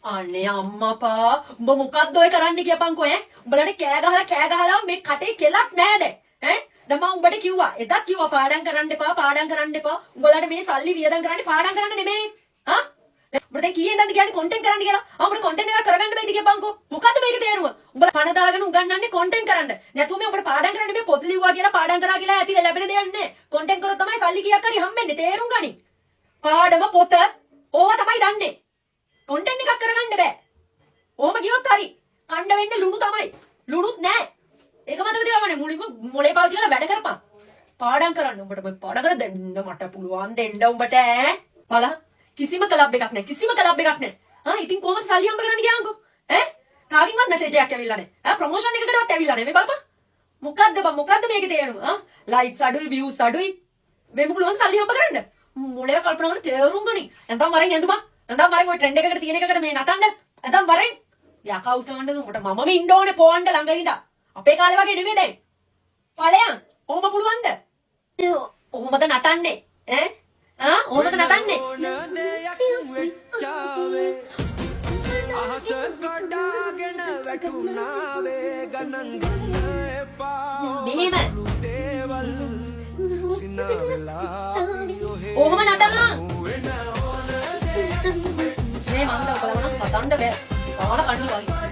අනේ අම්මපා, උඹ මොකද්ද ඔය කරන්නේ කියපන්කෝ ඈ? උඹලට කෑ ගහලා කෑ ගහලා මේ කටේ කෙලක් නෑ දැන් ඈ. දැන් මම උඹට කිව්වා, එදා කිව්වා පාඩම් කරන්න එපා, පාඩම් කරන්න එපා. උඹලට මේ සල්ලි වියදම් කරන්නේ පාඩම් කරන්න නෙමෙයි. ආ, උඹට දැන් කීයෙන් ඉඳන්ද කියන්නේ කොන්ටෙන්ට් කරන්න කියලා? ආ, උඹට කොන්ටෙන්ට් එකක් කරගන්න බැයිද කියපන්කෝ? මොකද්ද මේකේ තේරුම? උඹලා පණ දාගෙන උගන්වන්නේ කොන්ටෙන්ට් කරන්න. නැතුව මේ උඹට පාඩම් කරන්න මේ පොත් ලිව්වා කියලා, පාඩම් කරා කියලා ඇති ලැබෙන දෙයක් නෑ. කොන්ටෙන්ට් කරොත් තමයි සල්ලි කීයක් හරි හම්බෙන්නේ. තේරුම් ගනි. පාඩම පොත ඕවා තමයි දන්නේ. කොන්ටෙන්ට් එකක් කරගන්න බෑ. ඔහොම ගියොත් හරි. කණ්ඩ වෙන්නේ ලුණු තමයි. ලුණුත් නෑ. ඒක මතක තියාගන්න. මුලින්ම මොලේ පාවිච්චි කරලා වැඩ කරපන්. පාඩම් කරන්න උඹට ඔය පාඩම් කර දෙන්න මට පුළුවන් දෙන්න උඹට ඈ. බලන්න, කිසිම ක්ලබ් එකක් නෑ. කිසිම ක්ලබ් එකක් නෑ. ආ, ඉතින් කොහොමද සල්ලි හම්බ කරන්න කියන්කෝ? ඈ, කාගෙන්වත් මැසේජ් එකක් ඇවිල්ලා නෑ. ඈ, ප්‍රොමෝෂන් එකකටවත් ඇවිල්ලා නෑ. මේ බලපන්. මොකද්ද බං, මොකද්ද මේකේ තේරුම? ආ, ලයික්ස් අඩුයි, වීව්ස් අඩුයි. මේම පුළුවන් සල්ලි හම්බ කරන්න? මොලේ කල්පනා කරලා තේරුම් ගනි. නැත්නම් වරෙන් ඇඳුම. නැත්නම් වරෙන් ඔය ට්‍රෙන්ඩ් එකකට තියෙන එකකට මේ නටන්න. නැත්නම් වරෙන් යකා උසවන්න. උඹට මමම ඉන්න ඕනේ පොවන්න ළඟ ඉඳන්. අපේ කාලේ වගේ නෙමෙයි දැන්. ඵලයන්. ඔහොම පුළුවන්ද? ඔහොමද නටන්නේ? ඈ? ආ, ඔහොමද නටන්නේ? ඕන දෙයක් වෙච්චාවේ, අහස කඩාගෙන වැටුණාවේ, ගණන් ගන්න එපා. මෙහෙම. සුළු දේවල් සිනා වෙලා අපි ඔහේ ඔහොම නටනවා. වෙන ඕන දෙයක්. මේ මන්ද ඔයාලව නම් හදන්න බෑ. පාන කන්නේ වගේ.